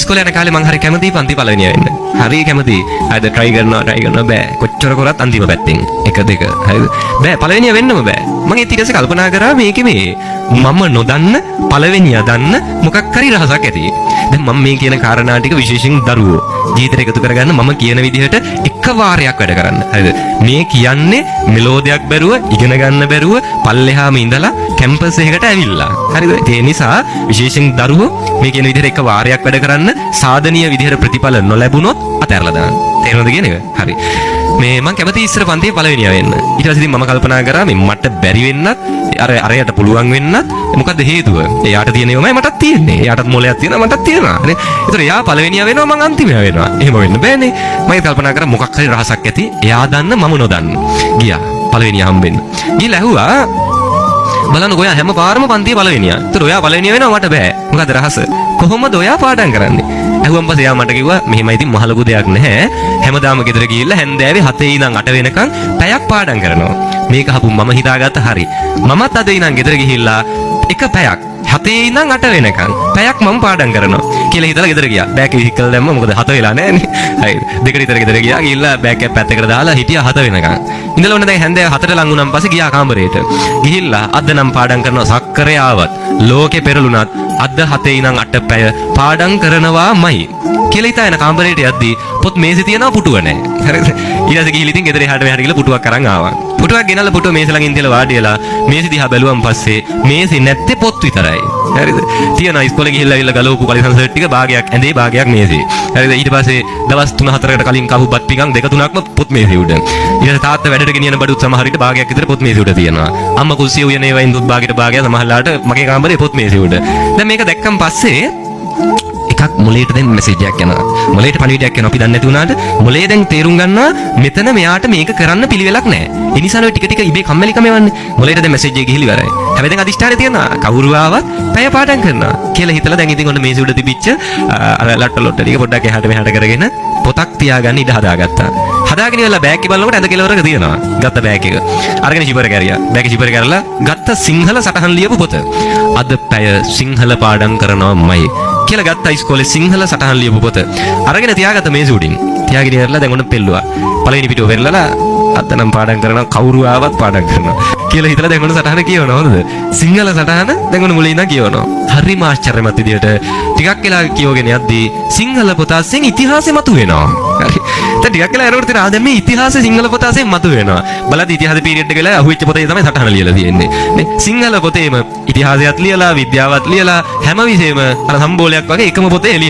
ඉස්කෝලේ යන කාලේ මං හරි කැමතියි පන්ති පළවෙනියා වෙන්න. හරි කැමතියි. හරිද? try කරනවා try කරනවා බෑ. කොච්චර කරත් අන්තිම පැත්තෙන්. 1 2 හරිද? බෑ, පළවෙනියා වෙන්නම බෑ. මං ඒත් ඊට පස්සේ කල්පනා කරා මේකේ මේ මම නොදන්න පළවෙනියා දන්න මොකක් හරි රහසක් ඇති. දැන් මම මේ කියන කාරණා ටික විශේෂයෙන් දරුවෝ ජීවිතේට එකතු කරගන්න මම කියන විදිහට එක වාරයක් වැඩ කරන්න. හරිද? මේ කියන්නේ මෙලෝ දෙයක් බැරුව, ඉගෙන ගන්න බැරුව පල්ලෙහාම ඉඳලා කැම්පස් එකකට ඇවිල්ලා. හරිද? ඒ නිසා විශේෂයෙන් දරුවෝ මේ කියන විදිහට එක වාරයක් වැඩ කරන්න, සාධනීය විදිහට ප්‍රතිඵල නොලැබුණොත් අතහැරලා දාන්න. තේරෙනවද කියන එක? හරි. මේ මං කැමති ඉස්සර පන්තියේ පළවෙනියා වෙන්න. ඊට පස්සේ ඉතින් මම කල්පනා කරා මේ මට බැරි වෙන්නත් අර අරයට පුළුවන් වෙන්නත් මොකද්ද හේතුව? එයාට තියෙන ඒවාමයි මටත් තියෙන්නේ. එයාටත් මොලයක් තියෙනවා මටත් තියෙනවා. නේ? ඒතර එයා පළවෙනියා වෙනවා මං අන්තිමයා වෙනවා. එහෙම වෙන්න බෑනේ. මම කල්පනා කරා මොකක් හරි රහසක් ඇති. එයා දන්න මම නොදන්න. ගියා පළවෙනියා හම්බෙන්න. ගිහලා ඇහුවා, බලන්න ඔයා හැම පාරම පන්තියේ පළවෙනියා. ඒතර ඔයා පළවෙනියා වෙනවා මට බෑ. මොකද්ද රහස? කොහොමද ඔයා පාඩම් කරන්නේ? ඇහුවන් පස්සේ එයා මට කිව්වා මෙහෙමයි, ඉතින් මහ ලොකු දෙයක් නැහැ. හැමදාම ගෙදර ගිහිල්ලා හැන්දෑවේ 7 ඉඳන් 8 වෙනකන් පැයක් පාඩම් කරනවා. මේක අහපු මම හිතාගත්ත හරි. මමත් අද ඉඳන් ගෙදර ගිහිල්ලා එක පැයක් 7 ඉඳන් 8 වෙනකන් පැයක් මම පාඩම් කරනවා කියලා හිතලා ගෙදර ගියා. බෑග් එක විසිකලා දැම්මා, මොකද 7 වෙලා නැහනේ. හරි. දෙකට විතර ගෙදර ගියා. ගිහිල්ලා බෑග් එක පැත්තකට දාලා හිටියා 7 වෙනකන්. ඉඳලා ඔන්න දැන් හැන්දෑව 4ට ලං වුණාන් පස්සේ ගියා කාමරේට. ගිහිල්ලා අද නම් පාඩම් කරනවා, සක්කරේ ආවත් ලෝකෙ පෙරළුණත් අද 7 ඉඳන් 8 පැය පාඩම් කරනවාමයි කියලා හිතාගෙන කාමරේට යද්දී පොත් මේසෙ තියනවා, පුටුව නැහැ. හරිද? ඊට පස්සේ ගිහිල්ලා ඉතින් ගෙදර එහාට මෙහාට ගිහලා පුටුවක් අරන් ආවා. පුටුවක් ගෙනල්ලා පුටුව මේස ළඟින් තියලා වාඩි වෙලා මේසෙ දිහා බැලුවන් පස්සේ මේසෙ නැත්තේ පොත් විතරයි. හරිද? තියන ඉස්කෝලේ ගිහිල්ලා ඇවිල්ලා ගලවපු කලිසම් සර්ට් ටික භාගයක් ඇඳේ භාගයක් මේසේ. හරිද? ඊට පස්සේ දවස් 3-4කට කලින් කපු බත් පිඟන් දෙක තුනක්ම පොත් මේසෙ උඩ. ඊට පස්සේ තාත්තා වැඩට ගෙනියන බඩුත් සමහර විට භාගයක් විතර පොත් මේසෙ උඩ තියෙනවා. අම්මා කුස්සිය උයන ඒවායින් දුත් භාගයට භාගයක් සමහරලාට මගේ කාමරේ පොත් මේසෙ උඩ. දැන් මේක දැක්කන් පස්සේ එකක් මොලේට දැන් මැසේජ් එකක් යනවා. මොලේට පණිවිඩයක් යනවා. අපි දන්නේ නැති වුණාට මොලේ දැන් තේරුම් ගන්නවා මෙතන මෙයාට මේක කරන්න පිළිවෙලක් නැහැ. ඒ නිසා ඔය ටික ටික ඉබේ කම්මැලිකම එවන්නේ. මොලේට දැන් මැසේජ් එක ගිහිලි ඉවරයි. හැබැයි දැන් අදිෂ්ඨානය තියෙනවා. කවුරු ආවත් පැය පාඩම් කරනවා කියලා හිතලා දැන් ඉතින් ඔන්න මේසෙ උඩ තිබිච්ච අර ලට්ට ලොට්ට ටික පොඩ්ඩක් එහාට මෙහාට කරගෙන පොතක් තියාගන්න ඉඩ හදාගත්තා. හදාගෙන ඉවරලා බෑග් එක බලනකොට ඇඳ කෙළවරක තියෙනවා. ගත්ත බෑග් එක. අරගෙන ෂිපර් කැරියා. බෑග් එක ෂිපර් කරලා ගත්ත සිංහල සටහන් ලියපු පොත. අද පැය සිංහල පාඩම් කරනවාමයි කියලා ගත්ත ඉස්කෝලේ සිංහල සටහන් ලියපු පොත. අරගෙන තියාගත්ත මේසෙ උඩින්. තියාගෙන ඉවරලා දැන් ඔන්න පෙල්ලුවා. පළවෙනි පිටුව පෙරලලා අද නම් පාඩම් කරනවා, කවුරු ආවත් පාඩම් කරනවා කියලා හිතලා දැන් ඔන්න සටහන කියවනවා. හොඳද? සිංහල සටහන දැන් ඔන්න මුලින් ඉඳන් කියවනවා. හරිම ආශ්චර්යමත් විදියට ටිකක් වෙලා කියවගෙන යද්දී සිංහල පොත අස්සෙන් ඉතිහාසෙ මතුවෙනවා. හරි. දැන් ටිකක් වෙලා යනකොට තේරෙනවා දැන් මේ ඉතිහාසෙ සිංහල පොත අස්සෙන් මතුවෙනවා. බලද්දි ඉතිහාස පීරියඩ් එක වෙලා අහුවෙච්ච පොතේ තමයි සටහන ලියලා තියෙන්නේ. නේ සිංහල පොතේම ඉතිහාසයත් ලියලා විද්‍යාවත් ලියලා හැම විෂයෙම අර සම්බෝලයක් වගේ එකම පොතේ එළිය